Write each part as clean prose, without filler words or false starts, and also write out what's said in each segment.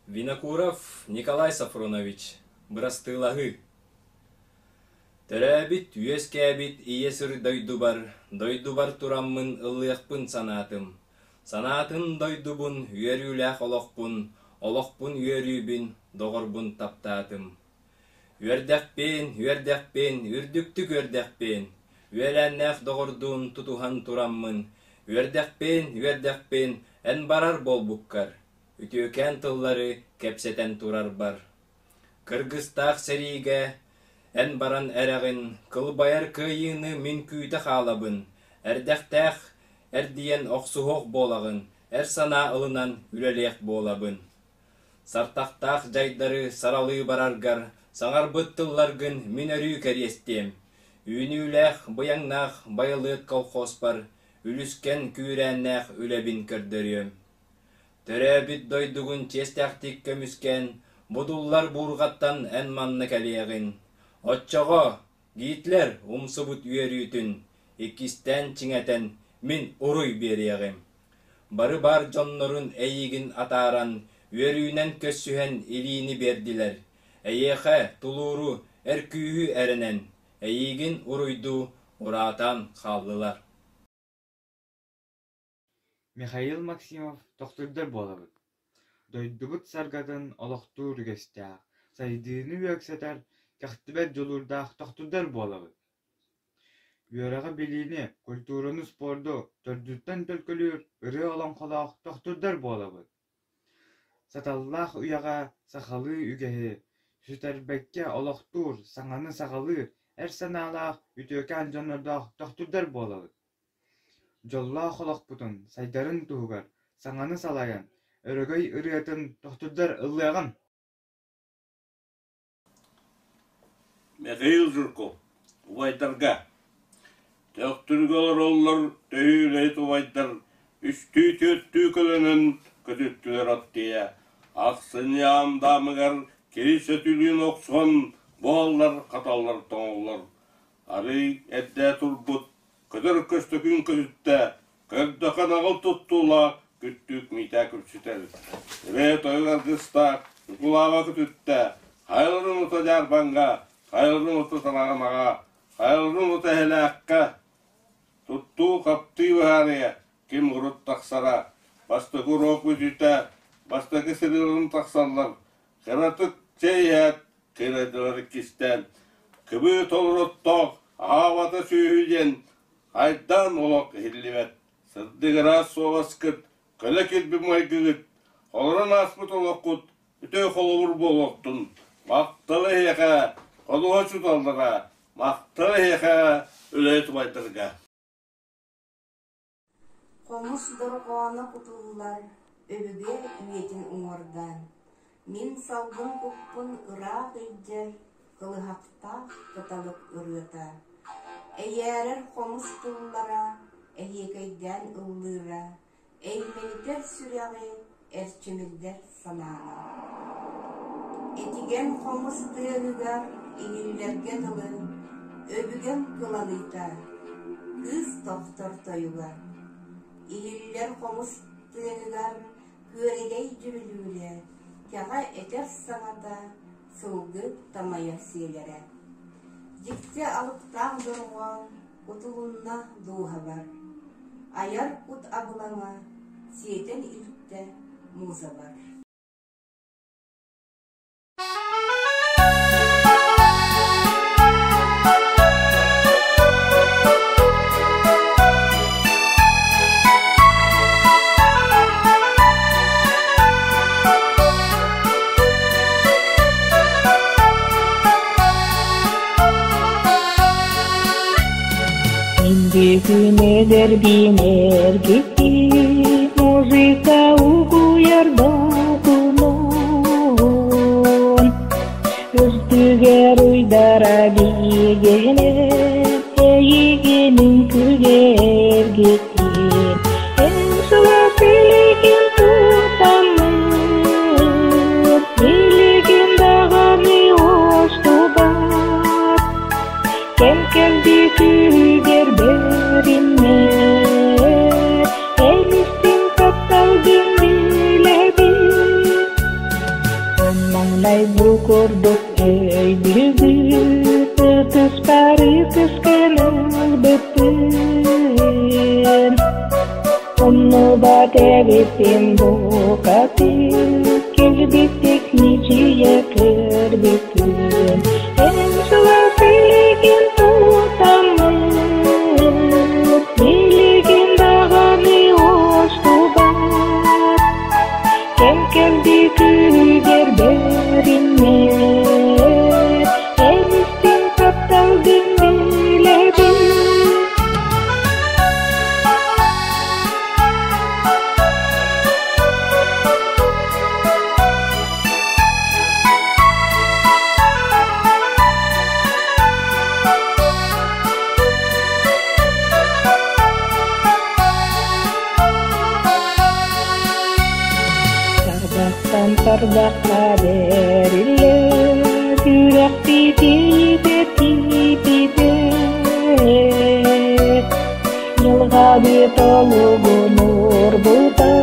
Винокуров Николай Софронович, бырастыылаһыы. Төрөөбүт, үөскээбит ийэ сир дойдубар, дойдубар тураммын ыллыахпын санаатым. Санаатым дойдубун, үөрүүлээх олохпун, олохпун үөрүүбүн, доҕорбун таптаатым. Үөрдэхпиэн, үөрдэхпиэн, үрдүктүк үөрдэхпиэн, үөлээннээх доҕордуун тутуһан тураммын, үөрдэхпиэн, үөрдэхпиэн, эн барар буолбуккар, үтүөкээн тыллары кэпсэтэн турарбар. Кыргыстаах сэриигэ эн баран эрэҕин, кылбайар кыайыыны мин күүтэ хаалабын, эрдэхтээх эрдийэн охсуһуох буолаҕын, эр санаа ылынан үлэлиэх буолабын. Сартахтаах дьайдары саралыы бараргар саҥарбыт тылларгын мин өрүү кэриэстиэм. Үүнүүлээх, быйаҥнаах байылыат колхозпар үлүскэн күүрээннээх үлэбин көрдөрүөм. Төрөөбүт дойдугун чиэстээхтик көмүскээн, будуллар буурҕаттан эн манна кэлиэҕин. Оччоҕо Гитлер умсубут үөрүүтүн иккистээн чиҥэтэн мин уруй биэриэҕим. Бары баар дьоннорун эйиигин атааран, үөрүүнэн көрсүһэн илиини биэрдилэр. Эйиэхэ тулууру, эр күүһү эрэнэн, эйиигин уруйдуу ураатаан хааллылар. Михаил Максимов тохтурдар буолабыт. Дойдубут саргатын олохтуур үгэстээх, сайдыыны үөксэтэр, кэхтибэт дьулуурдаах тохтурдар буолабыт. Үөрэҕи-билиини, культураны, спорду төрдүттэн төлкөлүүр ырыа олоҥхолоох тохтурдар буолабыт. Саталлаах үйэҕэ сахалыы үгэһи сүтэрбэккэ олохтуур, саҥаны саҕалыыр эр санаалаах үтүөкээн дьоннордоох тохтурдар буолабыт. Дьоллоох олохпутун сайдарын туһугар саҥаны салайан, өрөгөй ырыатын тохтурдар ыллыаҕын! Михаил Жирков убайдарга Төхтүргэ олороллор төһүү үлэһит убайдар үстүү-түөртүү көлөнөн көтүттүлэр от тиийэ. Ахсынньы аам-даамыгар кири сөтүлүүн охсон буоллар хаталлар тоҥоллор. Арыый эрдэ турбут Көтөр Көстөкүүн көтүттэ, көрдөхө наҕыл туттуулаах Күттүүк Миитээ күпсүтэр. Ырыа тойук аргыстаах Ньукулааба көтүттэ, хайаларын ута дьаарбаҥҥа, хайаларын ута Тараҕанаҕа, хайаларын ута Эһэлээххэ туттуу-хаптыы быһаарыйа ким урут тахсара, бастакы уруок бүтүүтэ, бастакы сырыыларын тахсаллар, кыратык чэй иһээт кыырайдылар иккистээн, кыбыы толороттоох аһаабата сүөһү диэн айдаан олох иһиллибэт, сырдык ыраас суобаскыт, көлө килбик майгыгыт, олорон ааспыт олоххут үтүө холобур буолуохтун. Махтал эһиэхэ, ходуһа учууталлара, махтал эһиэхэ, үлэһит убайдарга. Хомус дорҕооно кутуллар өбүгэ үйэтин уҥуордаан, мин салгын куппун ыраах илдьэр кылыһахтаах кыталык ырыата, эйээрэр хомус тыллара эһиэкэйдээн ыллыыра, эймэнитэр сүрэҕи эрчимирдэр санааны. Этигэн хомус тыаһыгар иһиллэргэ дылы өбүгэм кыланыыта, кыыс тохтор тойуга. Иһиллэр хомус тыаһыгар күөрэгэй дьүрүлүүрэ, кэҕэ этэр саҥата, сылгы тамайар сиэлэрэ. Дьикти алыптаах дорҕоон кутулунна дууһабар, айар кут абылаҥа сиэтэн илтэ музабар. Үндүкүнэдэрбин эргиттии, музыка угуйар долгунун. Үрдүгэр уйдара биигэнэн, эйигин үҥкүүгэ эргиттиин. Эн сылаас илиигин тутаммын, билигин даҕаны уостубат. Кэм кэлдии күүһүгэр бэриммэт, эн истиҥ тапталгын билэбин. Арай бу курдук өйдүүбүт, ытыспар ытыскын ылбыппын. Умнубат эбиппин букатын, килбиттик мичийэ көрбүппүн. Эн сылаас илигин тутаммын, билигин даҕаны уостубат. Кэм кэлди күүгэр бэриммэт, эн истиҥ тапталгын билэбин. Тарбахтан тарбахха бэриллэр, сүрэхпитиитэ тиипитэ. Дьылҕабыт толугун уурбута,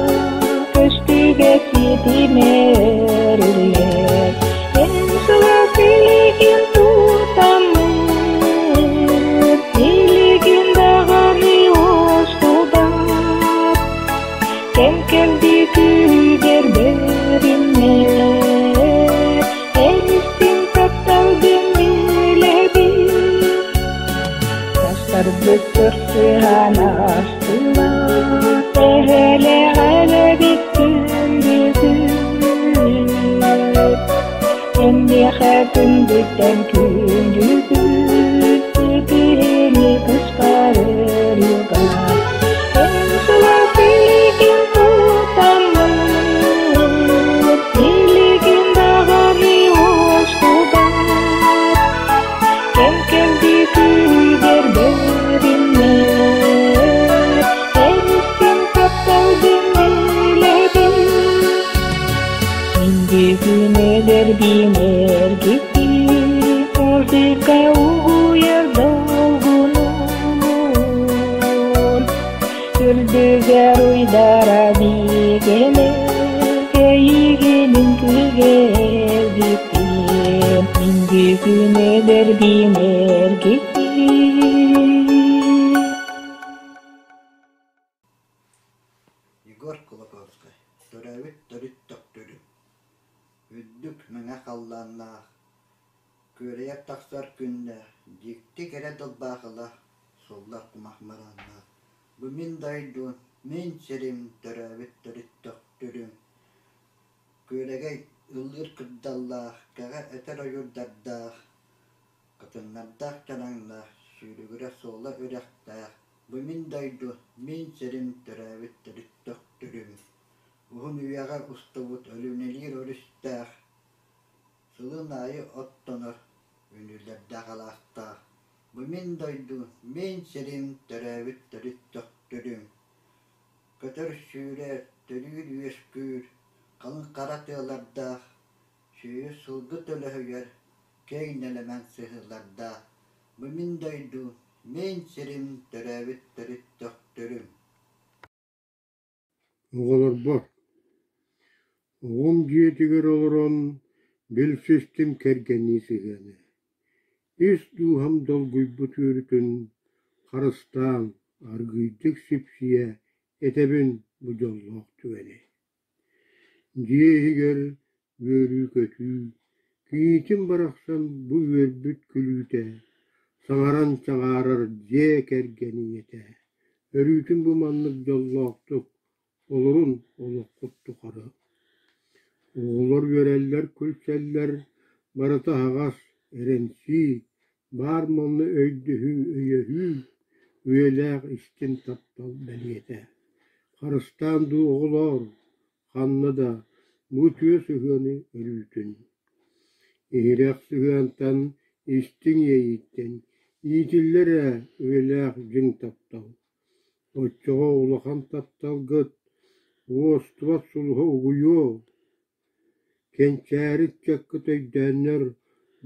көстүгэ ситимэриллэр. Эн сылаас илигин тутаммын, илигин даҕаны уостубат. Кэм кэлди күүгэр бэриммэт, эн истиҥ тапталгын билэбин. Тастарбыт көрсүһэн астылар, эһэлэҕэлэбит күндүгүн. Эн миэхэ күндүттэн күндүгүн, киһини туспар ырыгар. Эн сылаас илигин тутаммын, илигин даҕаны уостубат. Кэм кэлди күүгэр бэриммэт, эн истиҥ тапталгын билэбин. Мин бүгүн эдэрбин эргиттим, музыка угуйар долгунун. Үрдүгэр уйдара биигэнэ, эйигин үҥкүүгэ эргиттим. Мин бүгүн эдэрбин эргиттим. Егор Кулаковскай төрөөбүт төрүт Төхтүрүм, үрдүк мэҥэ халлааннаах, күөрэйэр тахсар күннээх, дьикти кэрэ дылбаахылаах, суллар кумах мырааннаах. Бу мин дойдум, мин сирим, төрөөбүт төрүт Төхтүрүм. Күөрэгэй ыллыыр кырдаллаах, кэҕэ этэр ойуурдардаах, хатыҥнардаах чараҥнаах, сүүрүгүрэ суола үрэхтээх, Бу мин дойду, мин сирим, төрөөбүт төрүт Төхтүрүм. Уһун үйэҕэ устубут Өлүөнэлиир өрүстээх, сылын аайы оттонор үүнүүлэрдээх алаастаах. Бу мин дойду, мин сирим, төрөөбүт төрүт Төхтүрүм. Көтөр-сүүрэр, төрүүр-үөскүүр, халыҥ хара тыалардаах, сүөһү сылгы төлөһүйэр, киэҥ нэлэмэн сыһыылардаах. Бу мин дойду, мин сирим, төрөөбүт төрүт Төхтүрүм. Оҕолорбор Оҕом дьиэтигэр олорон билсистим кэргэннии сыһыаны, ис дууһам долгуйбут үөрүүтүн харыстаан аргыыйдык сипсийэ этэбин бу дьоллоох түгэни. Дьиэ иһигэр үөрүү-көтүү, кийиитим барахсан бу үөрбүт күлүүтэ, саҥаран чаҕаарар дьиэ кэргэн ийэтэ, өрүүтүн бу маннык дьоллоохтук олорун олоххут тухары. Оҕолор үөрэллэр, күлсэллэр, барыта аһаҕас, эрэнсии, баар манна өйдөһүү, өйөһүү, үйэлээх истиҥ таптал бэлиэтэ. Харыстаан дуу оҕолоор, ханна да бу үтүө сыһыаны өрүүтүн. Иһирэх сыһыантан, истиҥ иэйииттэн иитиллэр ээ үйэлээх дьиҥ таптал. Оччоҕо улахан тапталгыт уостубат сулуһа угуйуо, кэнчээри ыччаккыт өйдөөннөр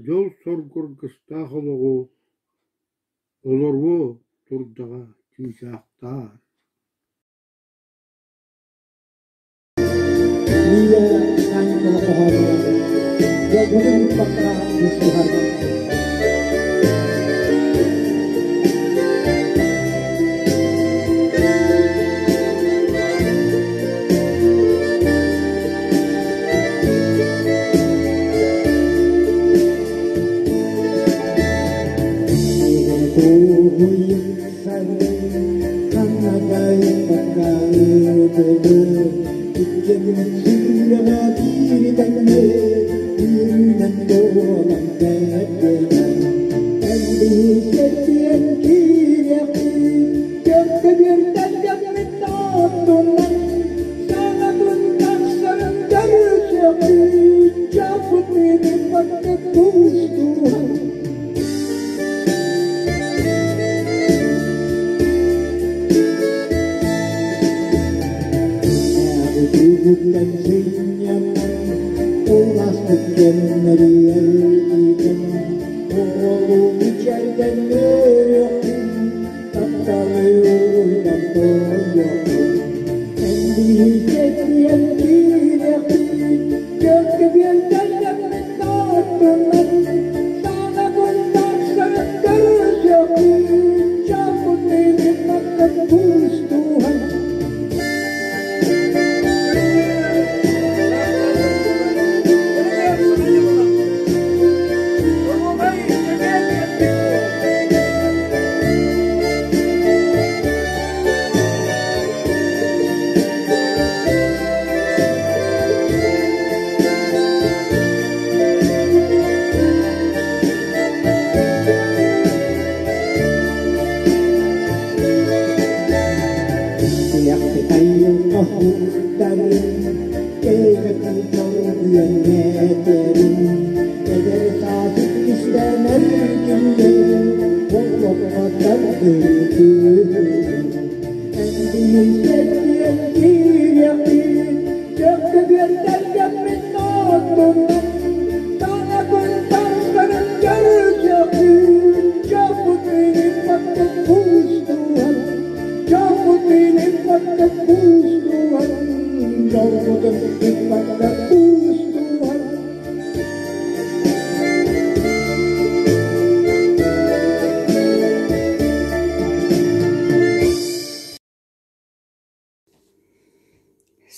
дьол-соргу аргыстаах олоҕу олоруо турдаҕа чыычаахтаар. Лия Санникова хоһоонугар дьол дьолбутун ыыппакка куустуһар. Thank you. Thank you.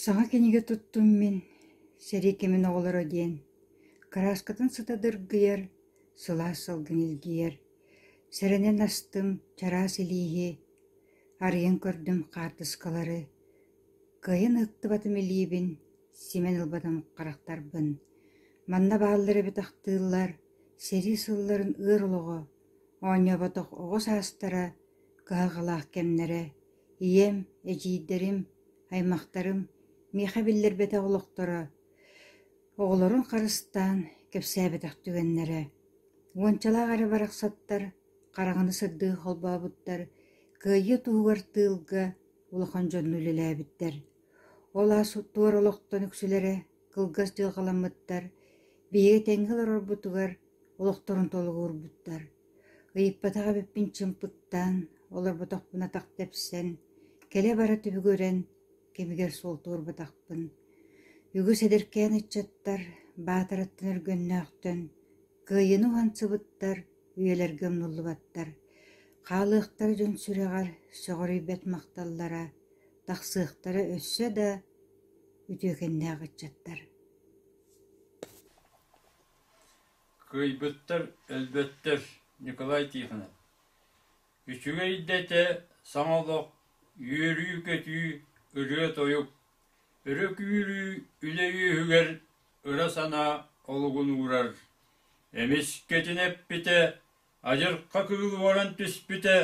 Саҥа кинигэ туттум мин, сэрии кэмин оҕолоро диэн, кырааскатын сыта дыргыйар, сылаас салгын илгийэр. Сэрэнэн астым чараас илииһи, арыйан көрдүм хаартыскалары, кыайан ыһыктыбатым илиибин, симэн ылбатым харахтарбын. Манна бааллар эбит ахтыыллар, сэрии сылларын ыар олоҕо, оонньооботох оҕо саастара, кыһалҕалаах кэмнэрэ, ийэм, эдьиийдэрим, аймахтарым миэхэ биллэрбэтэх олохторо, оҕолорун харыстаан кэпсээбэтэх түгэннэрэ. Уончалаах эрэ барахсаттар хараҥаны сырдыы холбообуттар, кыайыы туһугар тыылга улахан дьонно үлэлээбиттэр. Ол аас туор олохтон үксүлэрэ кылгас дьылҕаламмыттар, биһиги тэҥҥэ олорорбутугар олохторун толугурбуттар. Ыйыппатах эбиппин чымпыктаан, олорботохпун атах тэпсэн, кэлэ-бара түбүгүрэн, кэмигэр суол туорбатахпын. Үгүс эдэркээн ыччаттар Баатараттан Өргөннөөхтөн кыайыыны уһансыбыттар, үйэлэргэ умнуллубаттар. Хаалыахтара дьон сүрэҕэр сөҕүрүйбэт махталлара, тахсыахтара өссө да үтүөкэннээх ыччаттар. Кыайбыттар, өлбөттөр Николай Тихонов Үчүгэй да этэ саҥа олох, үөрүү-көтүү, ырыа-тойук, өрө күүрүү үлэ үөһүгэр ыра санаа олугун уурар. Эмискэтин эппитэ, адьырҕа кыыл уоран түспүтэ,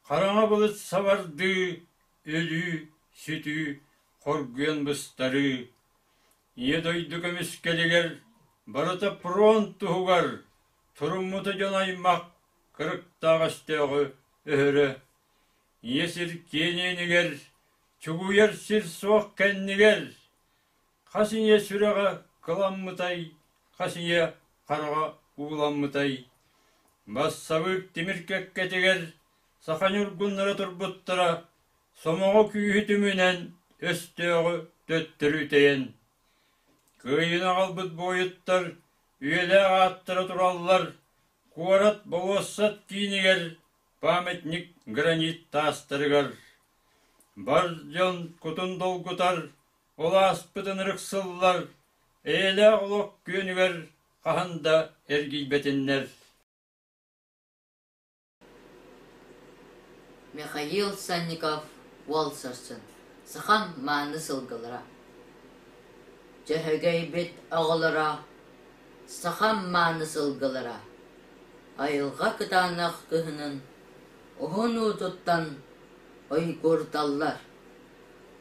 хараҥа былыт сабардыы, өлүү, сүтүү, хоргуйан быстарыы. Ийэ дойду көмүскэлигэр, барыта фронт туһугар туруммута дьон аймах кырыктаах өстөөҕү өһөрө. Ийэ сир киэниэнигэр, чугуйар сир суох кэннигэр, хас ийэ сүрэҕэ кыламмытай, хас ийэ хараҕа ууламмытай. Бассабыык тимир кэккэтигэр саха ньургуннара турбуттара, сомоҕо күүһү түмүнэн өстөөҕү төттөрү үтэйэн. Кыайыыны аҕалбыт буойуттар. Үйэлээх ааттара тураллар куорат болуоссат киинигэр памятник гранит таастарыгар. Бар дьон кутун долгутар, ол ааспыт ынырык сыллар эйэлээх олох күөнүгэр хаһан да эргийбэтиннэр. Михаил Санников Уол сарсын Сахам мааны сылгылара Дьөһөгөйбүт оҕолоро Сахам мааны сылгылара Айылҕа кытаанах кыһынын уһун уутуттан уйгуурдаллар,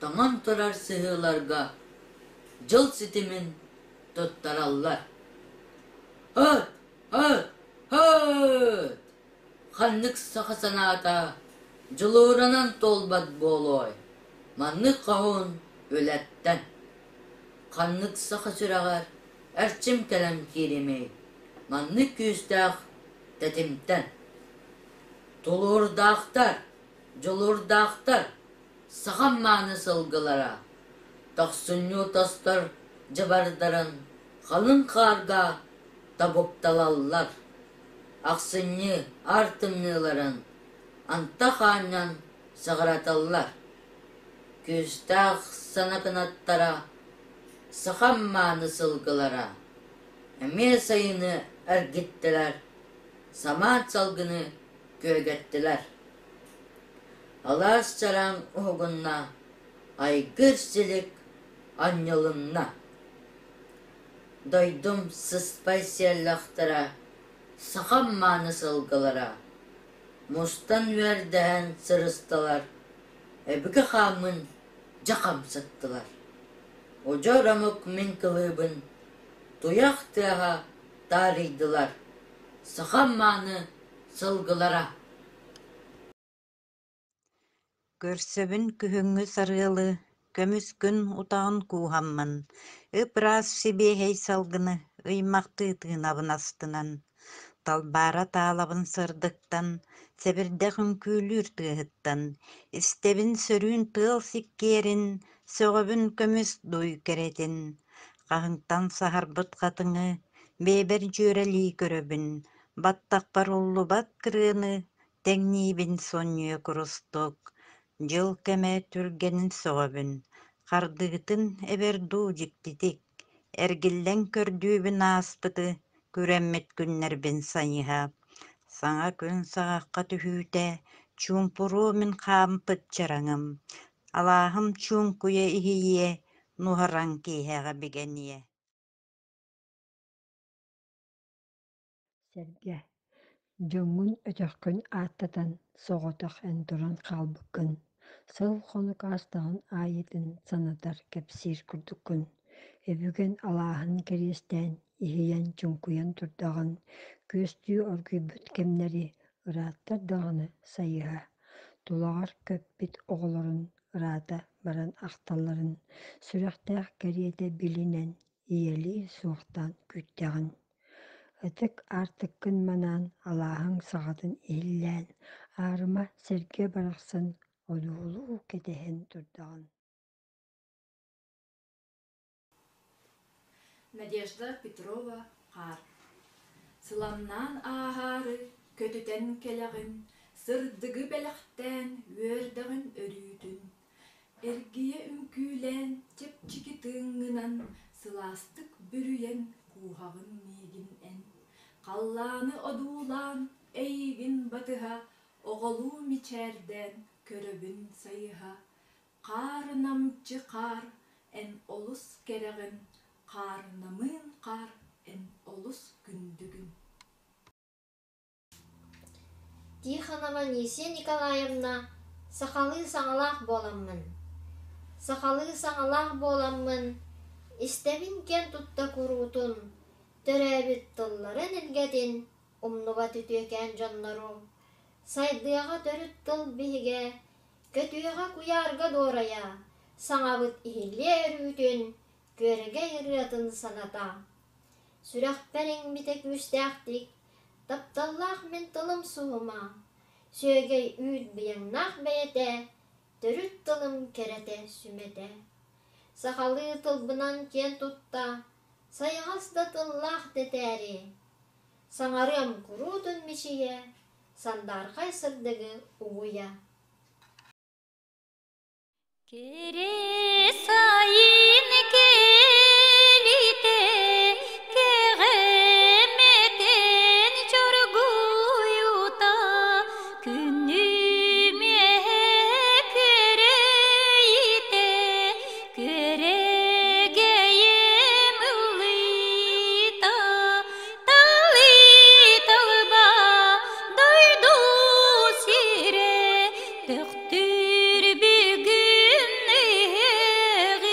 тоҥон турар сыһыыларга дьыл ситимин туттараллар. Һыт! Һыт! Һыт! Ханнык саха санаата дьулууранан туолбат буолуой, маннык хоһуун үлэттэн. Ханнык саха сүрэҕэр эрчим кэлэн кииримий, маннык күүстээх тэтимтэн. Тулуурдаахтар, дьулуурдаахтар сахам мааны сылгылара, тохсунньу тостор дьыбардарын халыҥ хаарга тобукталаллар. Ахсынньы аар тымныыларын антах аанньан саҕыраталлар. Күүстээх сана кынаттара, сахам мааны сылгылара эмиэ сайыны эргиттилэр, самаан салгыны күөгэттилэр. Алаас чараҥ уһугунна, айгыр силик анньылынна. Дойдум сыспай сиэллэхтэрэ, сахам мааны сылгылара мустан үөрдэһэн сырыстылар, өбүгэ хааммын дьэ хамсаттылар. Удьуор омук мин кылыыбын туйах тыаһа таарыйдылар, сахам мааны сылгылара. Көрсөбүн күһүҥҥү сарыалы, көмүс күн утаҕын кууһаммын, ып-ыраас сибиэһэй салгыны ыймахтыы тыынабын астынан, талбаара таалабын сырдыктан, сэбирдэх үҥкүүлүүр тыаһыттан, истэбин сөрүүн тыал сиккиэрин, сөҕөбүн көмүс дуй кэрэтин, хаһыҥтан саһарбыт хатыҥы бэйэбэр дьүөрэлии көрөбүн, баттахпар уллубат кырыаны Тэҥниибин сонньуйа курустук, дьыл кэмэ түргэнин сөҕөбүн, хардыытын эбэр дуу дьиктитик, эргиллэн көрдүүбүн ааспыты, күрэммит күннэрбин сайыһа, саҥа күн саҕахха түһүүтэ, чуумпуруо мин хаампыт чараҥым, алааһым чуҥкуйа иһийиэ, нуһараҥ киэһэҕэ бигэниэ Сэргэ, дьоҥҥун өтөххүн ааттатан соҕотох эн туран хаалбыккын, сыл-хонук аастаҕын аайытын санатар, кэпсиир курдуккун, өбүгэн алааһын кэриэстээн иһийэн чуҥкуйан турдаҕын, күөстүү оргуйбут кэмнэри ырааттар даҕаны сайыһа, тулаҕар көппүт оҕолорун ыраата баран ахталларын сүрэхтээх кэриэтэ билинэн ийэлии суохтаан күүттэҕин. Ытык аартыккын манаан, алааһыҥ саҕатын иһиллээн, аарыма сэргэ барахсан одуулуу кэтэһэн турдаҕын. Надежда Петрова Хаар Сыламнаан ааһаары көтүтэн кэлэҕин, Сырдыгы бэлэхтээн үөрдэҕин өрүүтүн Эргийэ үҥкүүлээн чэпчэки тыыҥҥынан Сылаастык бүрүйэн кууһаҕын миигин эн Халлааны одуулаан эйигин батыһа Оҕолуу мичээрдээн көрөбүн сайыһа Хаар намчы хаар эн олус кэрэҕин Хаар намыын хаар эн олус күндүгүн Тихонова Анисия Николаевна сахалыы саҥалаах буоламмын, сахалыы саҥалаах буоламмын, истэбин киэн тутта куруутун, төрөөбүт тылларын илгэтин умнубат үтүөкээн дьоннору, сайдыаҕа төрүт тыл биһигэ, көтүөҕэ куйаарга дуорайа, саҥабыт иһиллиэ өрүүтүн, күөрэгэй ырыатын саната. Сүрэхпэр иҥмитэ күүстээхтик, тапталлаах мин тылым суһума, сүөгэй үүт быйаҥнаах бэйэтэ, төрүт тылым кэрэтэ сүмэтэ. Сахалыы тылбынан киэн тутта, Сайаҕас да тыллаах дэтээри, саҥарыам куруутун мичийэ, сандаархай сырдыгы угуйа. Кэрэ сайын кэлитэ, кэҕэмэтэн чоргуйута, күнүм күөрэйитэ, күөрэгэйим ыллыйта, талыы-талба дойду сирэ, Төхтүр бүгүн ыһыаҕыһар,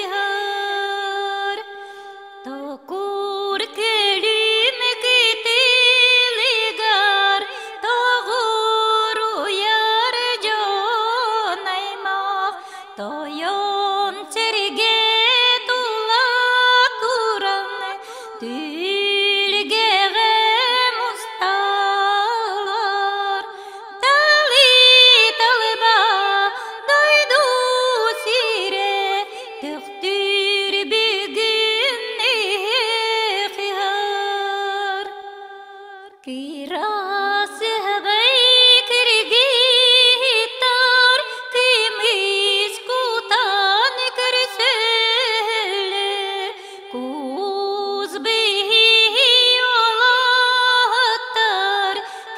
Токур көлүм кытылыгар Тоҕуруйар дьон аймах, Тойон сэргэ тула туран Түлгэҕэ мусталлар. Талыы-талыба дойду сирэ Төхтүр бүгүн ыһыар. Кырасыһабай кыргыттар Кымыс кутан көрсөллөр, Куус быһыы олоттор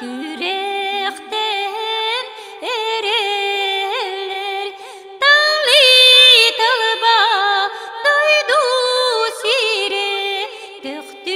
Күрэхтэһэн эрэллэр. Талыы-талба дойду сирэ Төхтүр